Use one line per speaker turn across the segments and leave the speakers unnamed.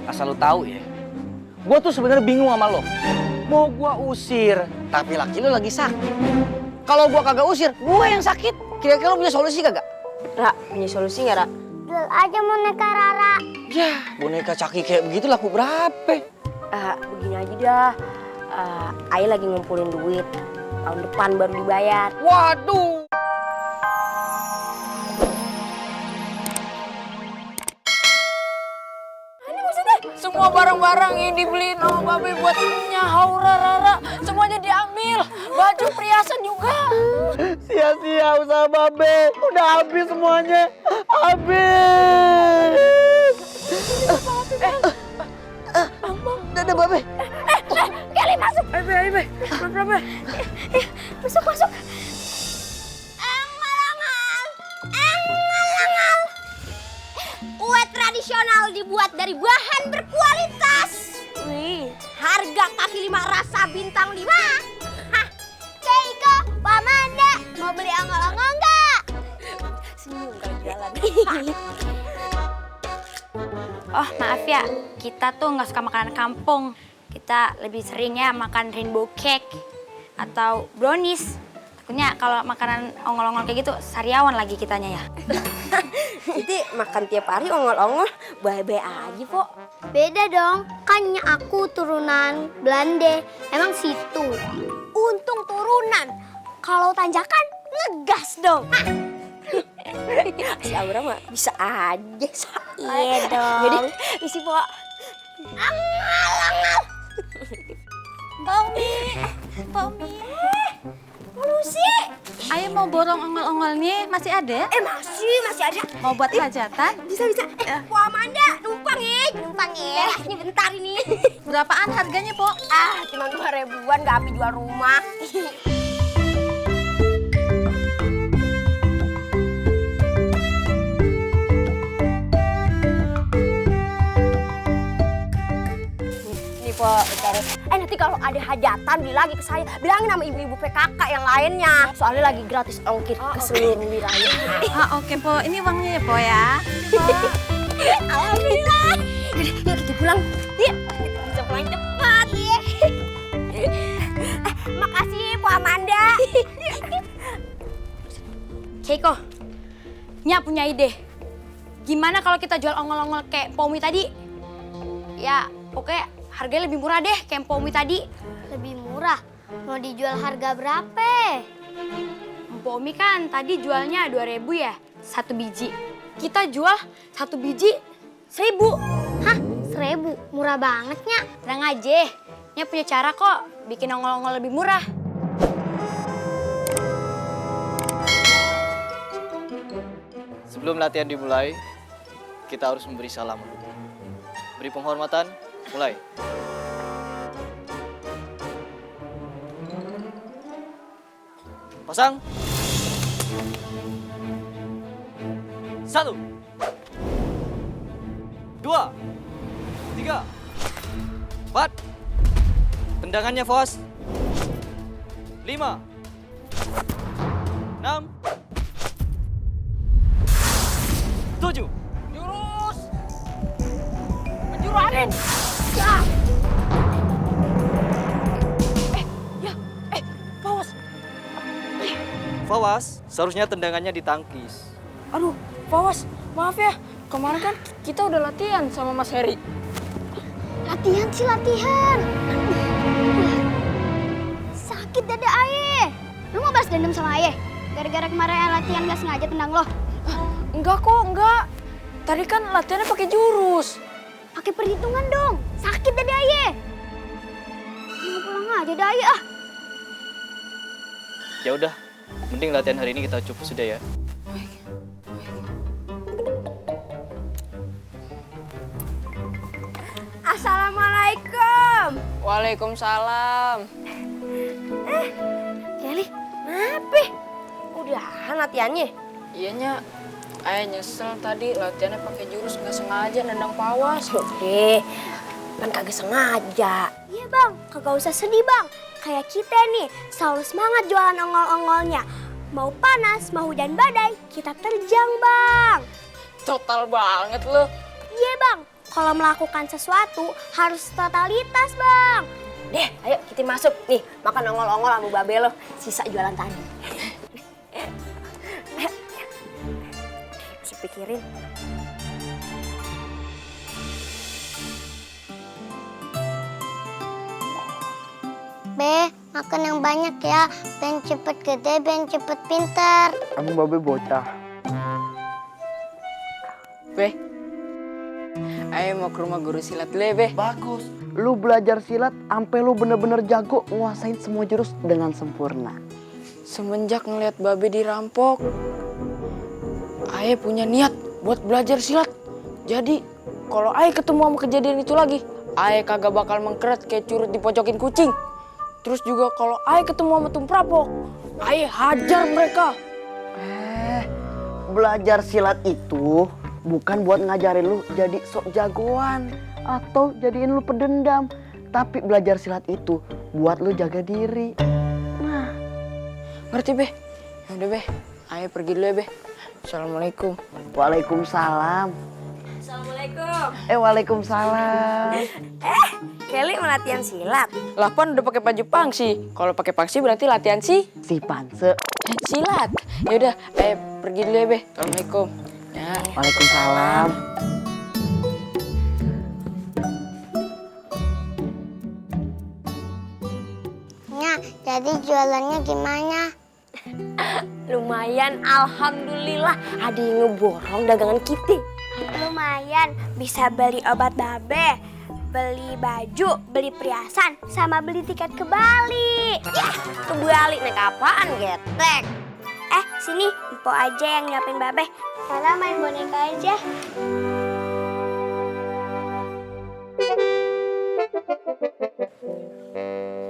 Asal lu tahu ya, gua tuh sebenarnya bingung sama lo. Mau gua usir, tapi laki lu lagi sakit. Kalau gua kagak usir, gua yang sakit. Kira-kira lu punya solusi kagak?
Ra, punya solusi nggak, Ra?
Jual aja boneka Rara.
Ya, boneka caki kayak begitu laku berapa?
Begini aja dah. Ayah lagi ngumpulin duit. Tahun depan baru dibayar.
Waduh.
Semua barang-barang yang dibeliin sama Babe buat nyahaura Rara semuanya diambil. Baju perhiasan juga.
Sia-sia usaha Babe. Udah habis semuanya. Habis. Dadah Babe.
Kelly masuk.
Babe. Berapa?
Masuk. Engal-engal. Kue tradisional dibuat dari bahan berkualitas. Wih, harga kaki 5 rasa bintang 5. Hah, Keiko, Pak Manda, mau beli engal-engal enggak?
Senyum kalau jalan.
Oh maaf ya, kita tuh nggak suka makanan kampung. Kita lebih sering ya makan rainbow cake atau brownies. Takutnya kalau makanan ongol-ongol kayak gitu, sariawan lagi kitanya ya.
Jadi makan tiap hari ongol-ongol, bae-bae aja, Pok.
Beda dong, kannya aku turunan Belanda. Emang situ. Untung turunan. Kalau tanjakan, ngegas dong.
Si Aura mah bisa aja.
Iya dong.
Jadi, isi, Pok.
Pomi.
Lucy.
Ayo mau borong ongol-ongolnya, masih ada?
Masih ada.
Mau buat hajatan?
Bisa. Bu Amanda, numpang ya. Ini bentar ini.
Berapaan harganya, Po?
Cuma 2.000-an, nggak habis jual rumah. Nih, Pok, nanti kalau ada hajatan beli lagi ke saya, bilangin sama ibu-ibu PKK yang lainnya. Soalnya lagi gratis ongkir ke seluruh wilayah.
Oke, Po. Ini uangnya ya, Po ya.
Alhamdulillah.
Yuk kita pulang. Yuk, kita bisa pulang cepat.
Makasih Bu Amanda.
Keiko, Nya punya ide. Gimana kalau kita jual ongol-ongol kayak Pomi tadi? Ya, pokoknya harganya lebih murah deh kayak Pomi tadi.
Lebih murah. Mau dijual harga berapa?
Pomi kan tadi jualnya 2.000 ya, satu biji. Kita jual satu biji 1.000.
Hah? 1.000? Murah banget, Nya.
Tenang aja, Nya punya cara kok bikin ongol-ongol lebih murah.
Sebelum latihan dimulai, kita harus memberi salam. Beri penghormatan, mulai. Pasang. 1, 2, 3, 4. Tendangannya, Fos. 5, 6, 7.
Jurus. Penjuru angin. Paus.
Fawas, seharusnya tendangannya ditangkis.
Aduh, Paus, maaf ya. Kemarin kan kita udah latihan sama Mas Heri.
Latihan sih latihan. Sakit dada Aye. Lu mau balas dendam sama Aye? Gara-gara kemarin latihan gak sengaja tendang lo.
Enggak kok, enggak. Tadi kan latihannya pakai jurus.
Pakai perhitungan dong. Sakit dada Aye. Mau pulang aja dah Aye ah.
Ya udah, mending latihan hari ini kita cukup sudah ya.
Assalamualaikum.
Waalaikumsalam.
Kelly, kenapa? Udahan latihannya?
Iyanya, Ayah nyesel tadi latihannya pakai jurus nggak sengaja nendang Pawas.
Udah, kan kagak sengaja.
Iya bang, kagak usah sedih bang. Kayak kita nih, selalu semangat jualan ongol-ongolnya. Mau panas, mau hujan badai, kita terjang bang.
Total banget lo.
Iya bang, kalau melakukan sesuatu harus totalitas bang.
Deh, ayo kita masuk. Nih, makan ongol-ongol sama babe lo. Sisa jualan tadi. Mesti pikirin.
Be, makan yang banyak ya. Ben cepet gede, ben cepet pintar.
Emang babe bocah.
Be, ayo mau ke rumah guru silat dulu ya, Be.
Bagus. Lu belajar silat sampai lu bener-bener jago nguasain semua jurus dengan sempurna.
Semenjak ngeliat babe dirampok, Aye punya niat buat belajar silat. Jadi, kalau Aye ketemu sama kejadian itu lagi, Aye kagak bakal mengkeret kayak curut dipojokin kucing. Terus juga kalau Aye ketemu sama tum perampok, Aye hajar mereka.
Belajar silat itu bukan buat ngajarin lu jadi sok jagoan atau jadiin lu pedendam, tapi belajar silat itu buat lu jaga diri. Nah,
Ngerti, Be? Yaudah, Be. Aye pergi dulu ya, Be. Assalamualaikum.
waalaikumsalam.
Assalamualaikum.
Waalaikumsalam.
Kelly mau latihan silat.
Lah, Pan udah pakai baju pangsi. Kalau pakai pangsi berarti latihan
Si Panse.
silat. Yaudah, Aye pergi dulu ya, Be. Assalamualaikum. Ya.
Waalaikumsalam.
Ya, jadi jualannya gimana?
Lumayan, alhamdulillah. Ada yang ngeborong dagangan kita.
Lumayan, bisa beli obat babe, beli baju, beli perhiasan, sama beli tiket ke Bali.
Ke Bali naik apaan, getek?
Sini, Mpo aja yang nyiapin babe. Lala main boneka aja.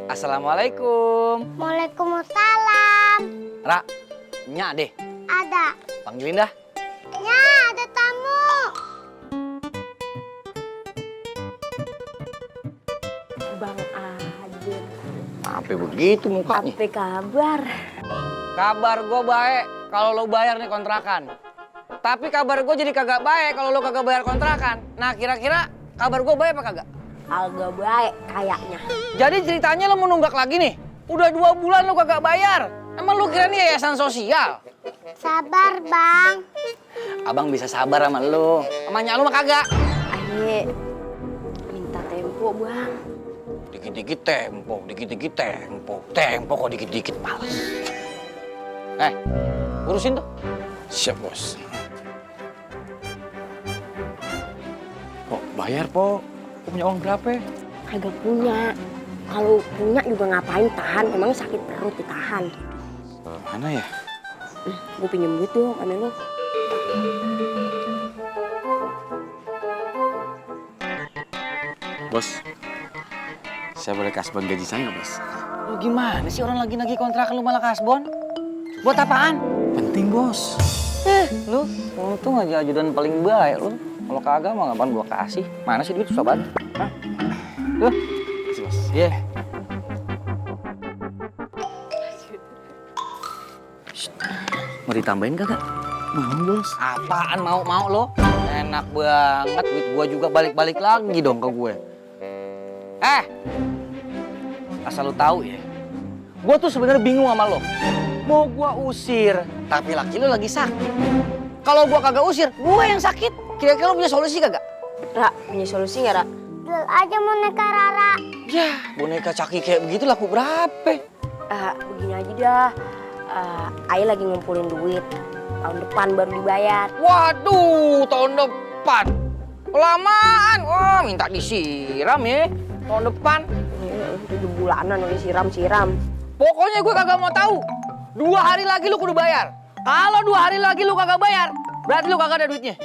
Assalamualaikum.
Waalaikumsalam.
Ra, nya deh.
Ada.
Panggilin dah.
Ya, ada tamu.
Bang Adil.
Apa begitu mukanya?
Apa kabar?
Kabar gue baik kalau lo bayar nih kontrakan. Tapi kabar gue jadi kagak baik kalau lo kagak bayar kontrakan. Nah, kira-kira kabar gue baik apa kagak?
Agak baik kayaknya.
Jadi ceritanya lo mau nunggak lagi nih? Udah 2 bulan lo kagak bayar. Emang lo kira nih yayasan sosial?
Sabar, Bang.
Abang bisa sabar sama lo. Sama nyak lo mah kagak.
Aye, minta tempo, Bang.
Dikit-dikit tempo, dikit-dikit tempo. Tempo kok dikit-dikit males. Urusin tuh.
Siap, Bos. Pok, bayar, Pok. Kok punya uang berapa?
Kagak punya. Kalau punya juga ngapain tahan? Emangnya sakit perut ditahan.
Mana ya?
Gue pinjem duit dong, sama lu.
Bos, saya boleh kasbon gaji saya nggak, Bos?
Lo gimana sih orang lagi nagih kontrakan lu malah kasbon? Buat apaan?
Penting, Bos.
Lu untung aja ajudan paling baik lu. Kalau kagak mah ngapain gua kasih? Mana sih duit susah banget? Hah? Tuh.
Kasih, Bos.
Iya. Mau ditambahin kagak?
Mau, Bos.
Apaan mau lo? Enak banget, duit gua juga balik-balik lagi dong ke gue. Asal lu tahu ya, gua tuh sebenarnya bingung sama lo. Mau gua usir, tapi laki lu lagi sakit. Kalau gua kagak usir, gua yang sakit. Kira-kira lo punya solusi kagak?
Ra, punya solusi nggak, Ra?
Jual aja boneka Rara.
Ya, boneka caki kayak begitu laku berapa?
Begini aja dah. Aye lagi ngumpulin duit. Tahun depan baru dibayar.
Waduh, tahun depan. Kelamaan. Wah, minta disiram ya. Tahun depan.
7 bulanan udah siram-siram.
Pokoknya gue kagak mau tahu. 2 hari lagi lu kudu bayar. Kalau 2 hari lagi lu kagak bayar, berarti lu kagak ada duitnya.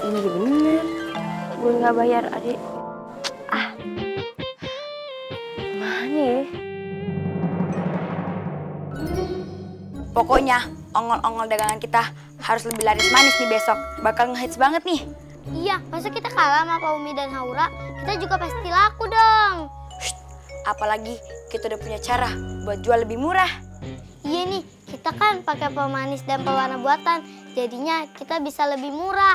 Ini bener. Gue nggak bayar, adik. Mana ya?
Pokoknya ongol-ongol dagangan kita harus lebih laris manis nih besok. Bakal ngehits banget nih.
Iya, masa kita kalah sama Pak Umi dan Haura? Kita juga pasti laku dong.
Apalagi kita udah punya cara buat jual lebih murah.
Iya nih, kita Kita kan pakai pemanis dan pewarna buatan, jadinya kita bisa lebih murah.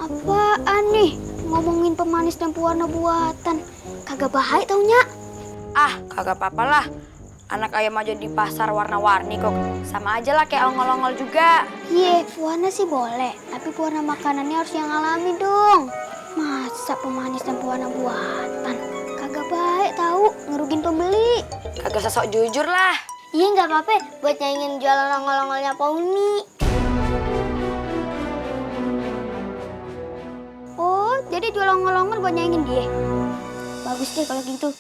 Apaan nih? Ngomongin pemanis dan pewarna buatan. Kagak baik taunya.
Ah, kagak apa-apa lah. Anak ayam aja di pasar warna-warni kok. Sama aja lah kayak ongol-ongol juga.
Iya, pewarna sih boleh, tapi pewarna makanannya harus yang alami dong. Masa pemanis dan pewarna buatan? Kagak baik tahu, ngerugin pembeli.
Kagak sosok jujur lah.
Iya nggak apa-apa, buat nyaingin jualan ongol-ongolnya Poni. Oh, jadi jual ongol-ongol buat nyaingin dia. Bagus deh kalau gitu.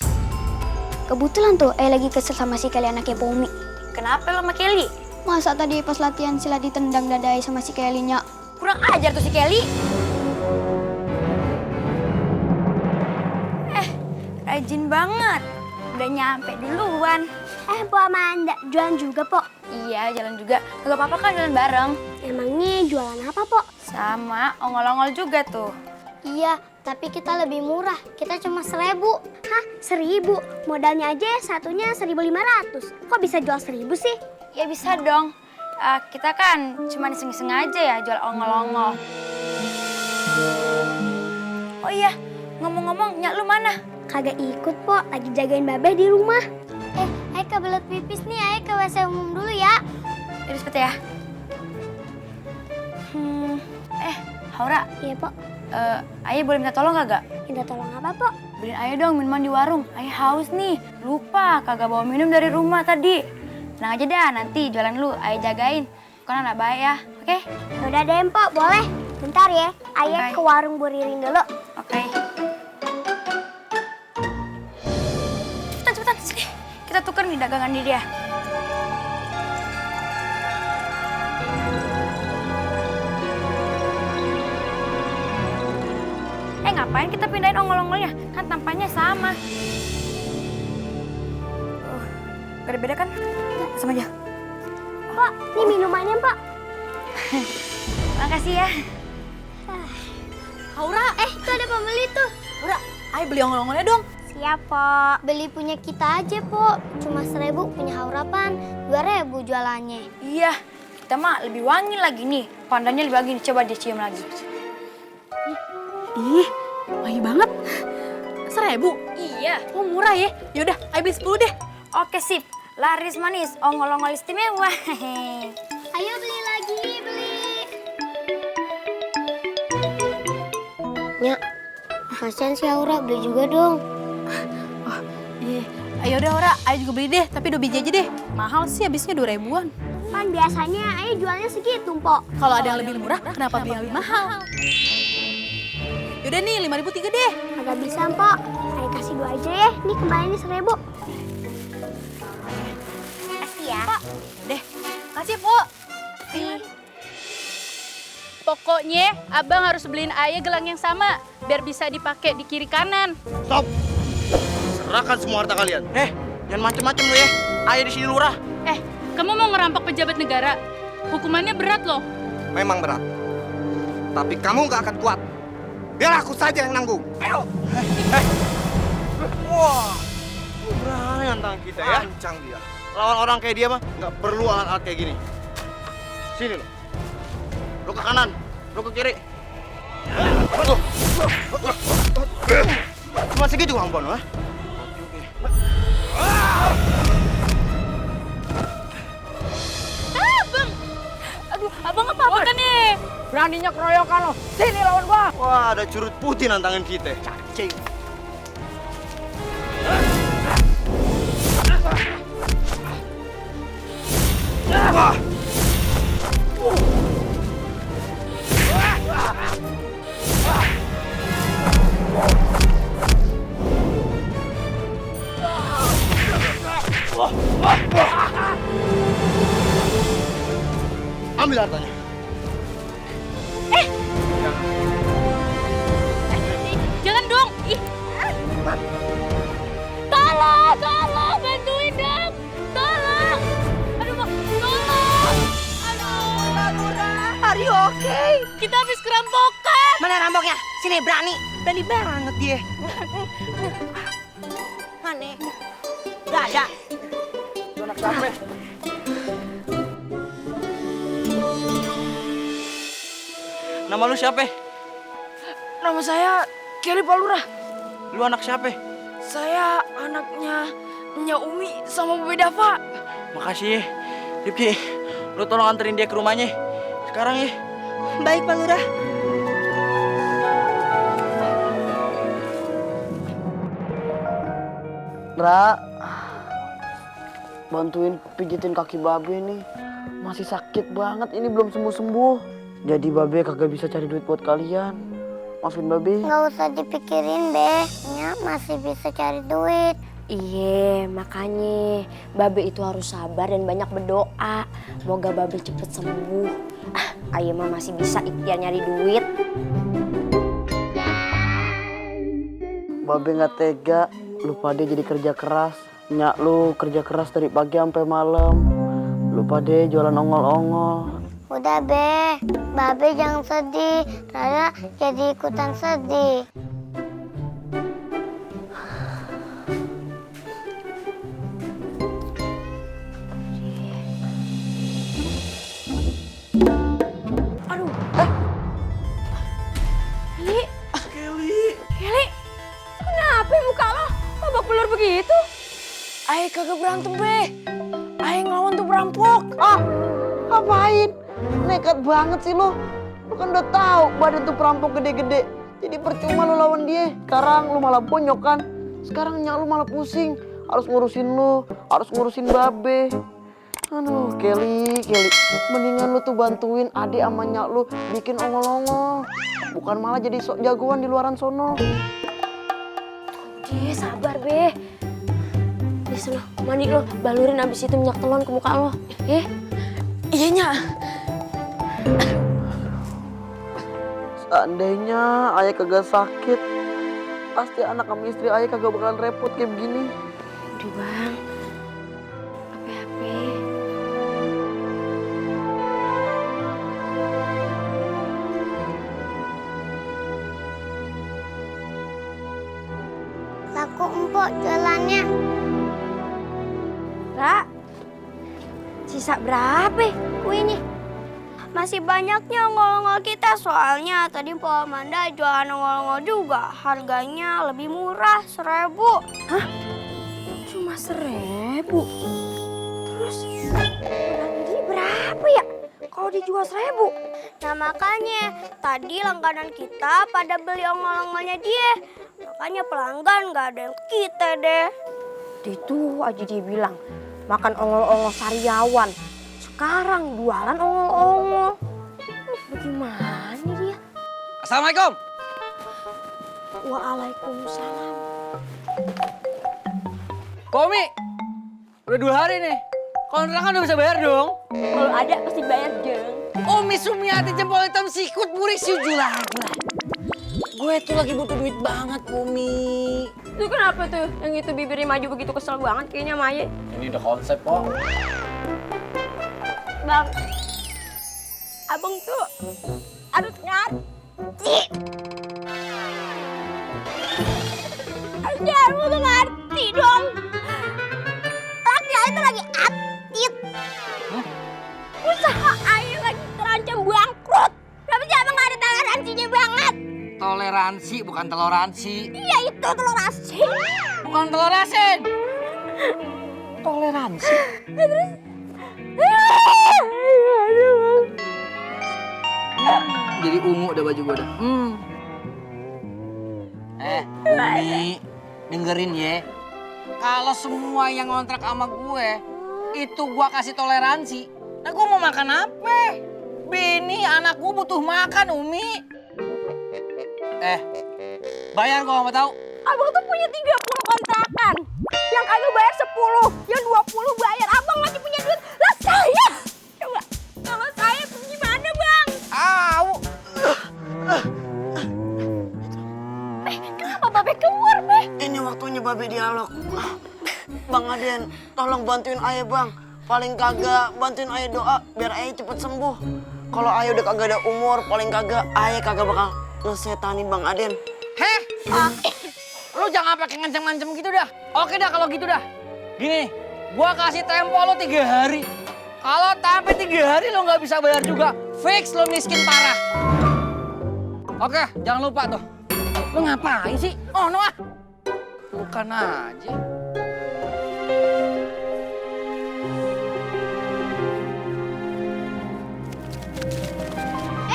Kebetulan tuh, lagi kesel sama si Kelly anaknya Pomi.
Kenapa lo sama Kelly?
Masa tadi pas latihan silat ditendang dadai sama si Kelly-nya?
Kurang ajar tuh si Kelly. Rajin banget. Udah nyampe duluan.
Po Amanda, jualan juga, Po?
Iya, jalan juga. Gak apa-apa kan jalan bareng.
Emangnya jualan apa, Po?
Sama ongol-ongol juga tuh.
Iya, tapi kita lebih murah. Kita cuma 1.000. Hah, 1.000? Modalnya aja satunya 1.500. Kok bisa jual 1.000 sih?
Ya bisa dong. Kita kan cuma iseng-iseng aja ya jual ongol-ongol. Oh iya, ngomong-ngomong, Nyak lu mana?
Kagak ikut, Po. Lagi jagain Babeh di rumah. Ayo kebelet pipis nih. Ayo ke WC umum dulu ya.
Yaudah cepet ya. Haura.
Iya, Po.
Ayah boleh minta tolong kagak?
Minta tolong apa, Po?
Beliin Ayah dong minuman di warung. Ayah haus nih. Lupa kagak bawa minum dari rumah tadi. Tenang aja dah, nanti jualan lu Ayah jagain. Bukan anak baik ya, oke?
Udah deh, Po. Boleh. Bentar ya. Ayah
Oke.
ke warung Bu Ririn dulu.
Oke. Cepetan, sini. Kita tuker nih dagangan di dia. Ngapain kita pindahin ongol-ongolnya? Kan tampaknya sama. Gak ada beda kan? Sama aja.
Pak, ini minumannya, Pak.
Makasih ya.
Haura, itu ada pembeli tuh.
Haura, ayo beli ongol-ongolnya dong.
Siap, Po. Beli punya kita aja, Po. Cuma 1.000, punya Haurapan 2.000 jualannya.
Iya, kita mah lebih wangi lagi nih. Pandannya lebih wangi nih. Coba dicium lagi.
Ih, wangi banget. 1.000?
Iya.
Oh, murah ya. Yaudah, ayo beli 10 deh.
Oke, sip. Laris manis, ongol-ongol istimewa.
Ayo beli lagi, beli. Nyak, kasihan si Haura, beli juga dong.
Iya. Ayo udah, Ora. Ayo juga beli deh, tapi 2 biji aja deh. Mahal sih, habisnya 2.000-an.
Kan biasanya Ayo jualnya segitu, Po.
Kalau ada yang lebih murah, kenapa beli yang lebih mahal? Yaudah nih, 5.000 3 deh.
Agak bisa, Po. Ayo kasih 2 aja ya. Nih kembaliannya 1.000. Kasih ya.
Deh, kasih, Po. Pokoknya abang harus beliin Ayah gelang yang sama, biar bisa dipakai di kiri kanan.
Stop! Serahkan semua harta kalian. Jangan macem-macem lu ya. Ayah di sini lurah.
Kamu mau ngerampok pejabat negara? Hukumannya berat loh.
Memang berat. Tapi kamu nggak akan kuat. Biar aku saja yang nanggung. Ayo. Wah. Berani nantang kita ya. Lancang dia. Lawan orang kayak dia mah nggak perlu alat-alat kayak gini. Sini lo. Lo ke kanan. Lo ke kiri. Cuma segitu kemampuan lo, ha?
Aduh, abang apa-apa kan nih?
Beraninya keroyokan lo. Sini lawan gua.
Wah, ada curut putih nantangin kita. Cacing. Wah. Ambil hartanya.
Jangan dong. Ih. Tolong, bantuin dong. Tolong. Aduh, Bang. Tolong. Aduh,
Are you okay?
kita habis kerampokan.
Mana rampoknya? Sini, berani. Berani banget dia. Mana?
ada.
Lu anak siapa? Nama lu siapa?
Nama saya Kelly Pak Lurah.
Lu anak siapa?
Saya anaknya Nya Umi sama Bebe Dava.
Makasih ya. Rifki, lu tolong anterin dia ke rumahnya. Sekarang ya.
Baik, Pak Lurah.
Ra, bantuin pijitin kaki Babe nih. Masih sakit banget, ini belum sembuh-sembuh. Jadi Babe kagak bisa cari duit buat kalian. Maafin Babe.
Nggak usah dipikirin, Be. Nya masih bisa cari duit.
Iya, makanya Babe itu harus sabar dan banyak berdoa. Moga Babe cepet sembuh. Ayo mah masih bisa ikhtiar nyari duit.
Babe nggak tega, lupa dia jadi kerja keras. Nyak lu kerja keras dari pagi sampai malam. Lupa deh jualan ongol-ongol.
Udah, Be. Babe jangan sedih. Rara jadi ikutan sedih.
Kelly, kenapa muka lo babak belur begitu?
Ayo kagak berantem, Be. Ayo ngelawan tuh perampok. Ngapain? Nekat banget sih lo. Lo kan udah tahu badan tuh perampok gede-gede. Jadi percuma lo lawan dia. Sekarang lo malah bonyok kan. Sekarang nyak lo malah pusing. Harus ngurusin lo, harus ngurusin Babe. Aduh, Kelly. Mendingan lo tuh bantuin adik sama nyak lo bikin ongol-ongol. Bukan malah jadi sok jagoan di luaran sono.
Dia sabar, Be. Di sana mandi lo, balurin abis itu minyak telon ke muka lo.
Iya, Nyak. Seandainya ayah kagak sakit, pasti anak sama istri ayah kagak bakalan repot kayak begini.
Udah, Bang. Apa-apa.
Laku empuk jualannya.
Ra, sisa berapa kuenya?
Masih banyaknya ongol-ongol kita, soalnya tadi Po Amanda jualan ongol-ongol juga. Harganya lebih murah, 1.000.
Cuma 1.000. Terus ini berapa ya? Kalau dijual 1.000?
Nah makanya tadi langganan kita pada beli ongol-ongolnya dia. Makanya pelanggan nggak ada yang ke kita deh.
Itu aja dia bilang makan ongol-ongol sariawan. Sekarang jualan ongol-ongol. Bagaimana dia?
Assalamualaikum.
Waalaikumsalam.
Komi, udah 2 hari nih. Kontrakan udah bisa bayar dong.
Kalau ada pasti bayar, Jeng.
Umi Sumiati jempol hitam sikut burik siujulah. Gue tuh lagi butuh duit banget, Umi.
Itu kenapa tuh? Yang itu bibirnya maju begitu kesel banget kayaknya Maya.
Ini udah konsep kok.
Bang, abang tuh harus ngerti. Harusnya lu tuh ngerti dong. Laki itu lagi aktif. Usaha ayo lagi terancam bangkrut. Tapi sih abang gak ada toleransinya banget.
Toleransi bukan toleransi.
Iya itu toleransi.
Bukan telur asin. Toleransi. Jadi ungu udah baju gue dah. Umi, dengerin ya. Kalau semua yang ngontrak sama gue, itu gue kasih toleransi. Nah gue mau makan apa? Bini anak gue butuh makan, Umi. Bayar gue gak mau tahu.
Abang tuh punya 30 kontrakan. Yang kagak bayar 10, yang 20 bayar. Abang masih punya duit. Lah saya. Coba, kalau saya gimana, Bang?
Au.
Kenapa Babe keluar, Be?
Ini waktunya Babe dialog. Bang Aden, tolong bantuin ayah, Bang. Paling kagak bantuin ayah doa biar ayah cepet sembuh. Kalau ayah udah kagak ada umur, paling kagak ayah kagak bakal ngesetanin Bang Aden.
Heh? Lu jangan pakai ngancam-ngancam gitu dah. Oke dah kalau gitu dah. Gini, gua kasih tempo lo 3 hari. Kalau sampai 3 hari lo nggak bisa bayar juga, fix lo miskin parah. Oke, jangan lupa tuh. Lo ngapain sih? Oh, no ah. Bukan aja.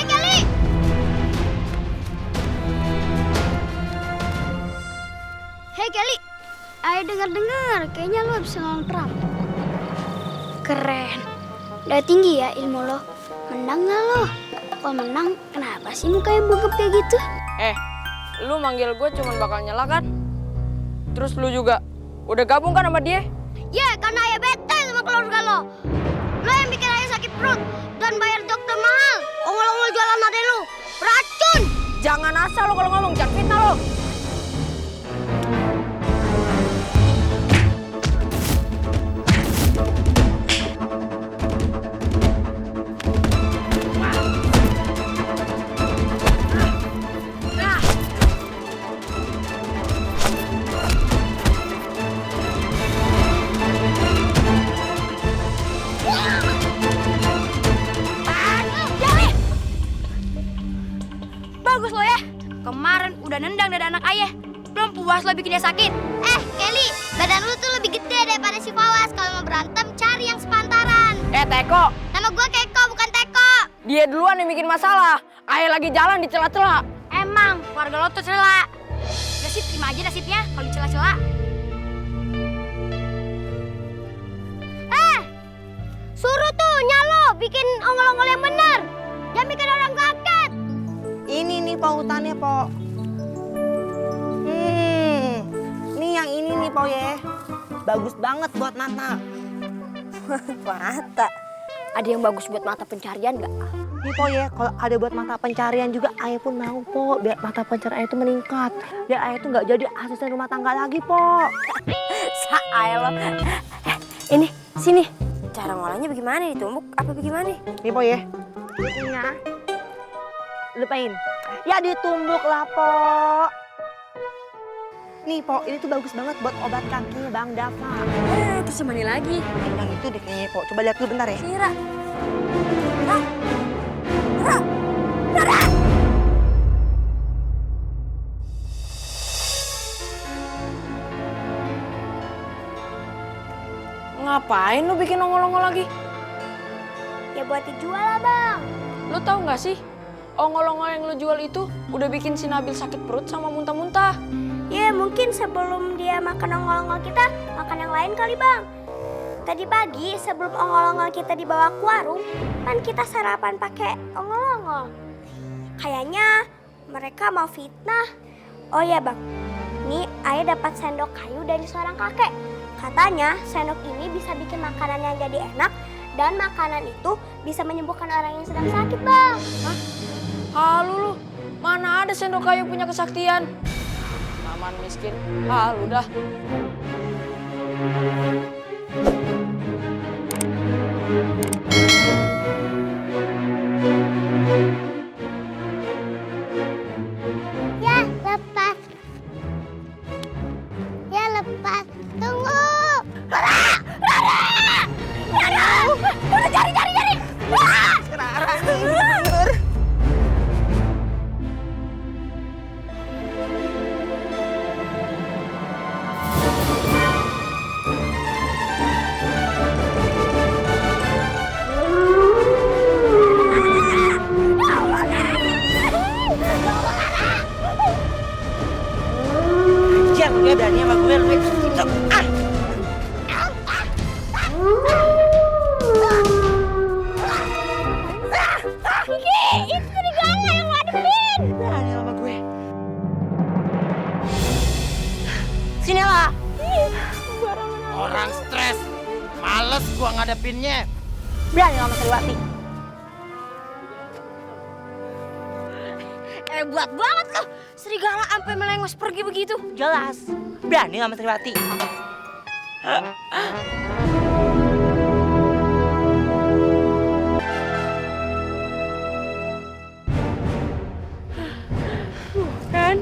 Kelly! Hei Kelly, ayo dengar-dengar, kayaknya lo bisa lawan perang. Keren, udah tinggi ya ilmu lo. Menang nggak lo? Kalau menang, kenapa sih mukanya bengkak kayak gitu?
Lu manggil gue cuman bakal nyela kan? Terus lu juga udah gabung kan sama dia?
Ya, karena ayah bete sama keluarga lo. Lo yang bikin ayah sakit perut dan bayar dokter mahal. Ongol-ongol jualan ade lo, racun.
Jangan asal lo kalau ngomong, jangan fitnah lo.
Bagus lo ya. Kemarin udah nendang dada anak ayah. Belum puas lo bikin dia sakit.
Kelly, badan lu tuh lebih gede daripada si Fawas. Kalau mau berantem, cari yang sepantaran.
Teko,
Nama gua Keko, bukan Teko.
dia duluan yang bikin masalah. Ayah lagi jalan di celah-celah.
Emang keluarga lo tuh celah. Udah sih terima aja nasibnya kalau dicela-cela.
Suruh tuh nyalo, bikin ongol-ongol yang bener. Jangan bikin orang kaget.
Ini nih pautannya, Po. Nih yang ini nih, Po ya. Bagus banget buat mata.
Mata. Ada yang bagus buat mata pencarian nggak?
Nih, Po ya, kalau ada buat mata pencarian juga, ayah pun mau, Po. Biar mata pencarian itu meningkat. Biar ayah tuh nggak jadi asisten rumah tangga lagi, Po.
Ayah lo. Ini, sini. Cara ngolahnya bagaimana? Ditumbuk apa bagaimana?
Nih, Po ya. Ininya. Lupain. Ya ditumbuk lah, Po. Nih, Po, ini tuh bagus banget buat obat kakinya Bang Dava.
Terus yang mana lagi?
Yang itu deh kayaknya, Po. Coba lihat dulu bentar ya.
Kira.
Ngapain lu bikin ongol-ongol lagi?
Ya buat dijual lah, Bang.
Lu tahu nggak sih? Ongol-ongol yang lu jual itu udah bikin si Nabil sakit perut sama muntah-muntah.
Ya mungkin sebelum dia makan ongol-ongol kita, makan yang lain kali, Bang. Tadi pagi sebelum ongol-ongol kita dibawa ke warung, kan kita sarapan pakai ongol-ongol. Kayaknya mereka mau fitnah. Oh ya, Bang. Nih, ayah dapat sendok kayu dari seorang kakek. Katanya sendok ini bisa bikin makanan yang jadi enak dan makanan itu bisa menyembuhkan orang yang sedang sakit, Bang.
Halu lu, mana ada sendok kayu punya kesaktian? Aman miskin, halu dah.
Ya, lepas. Ya, lepas. Tunggu.
Jangan dia berani sama gue, lu. Ah!
Itu serigala yang ngadepin.
Berani sama gue. Sini lah.
Orang stres. Males gua ngadepinnya.
Berani sama Sriwati.
Hebat banget loh. Serigala sampai melengos pergi begitu.
Jelas. Berani sama Sriwati.
Kan?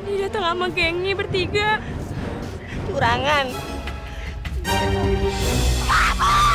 Dia datang sama gengnya bertiga.
Curangan.
Kabur!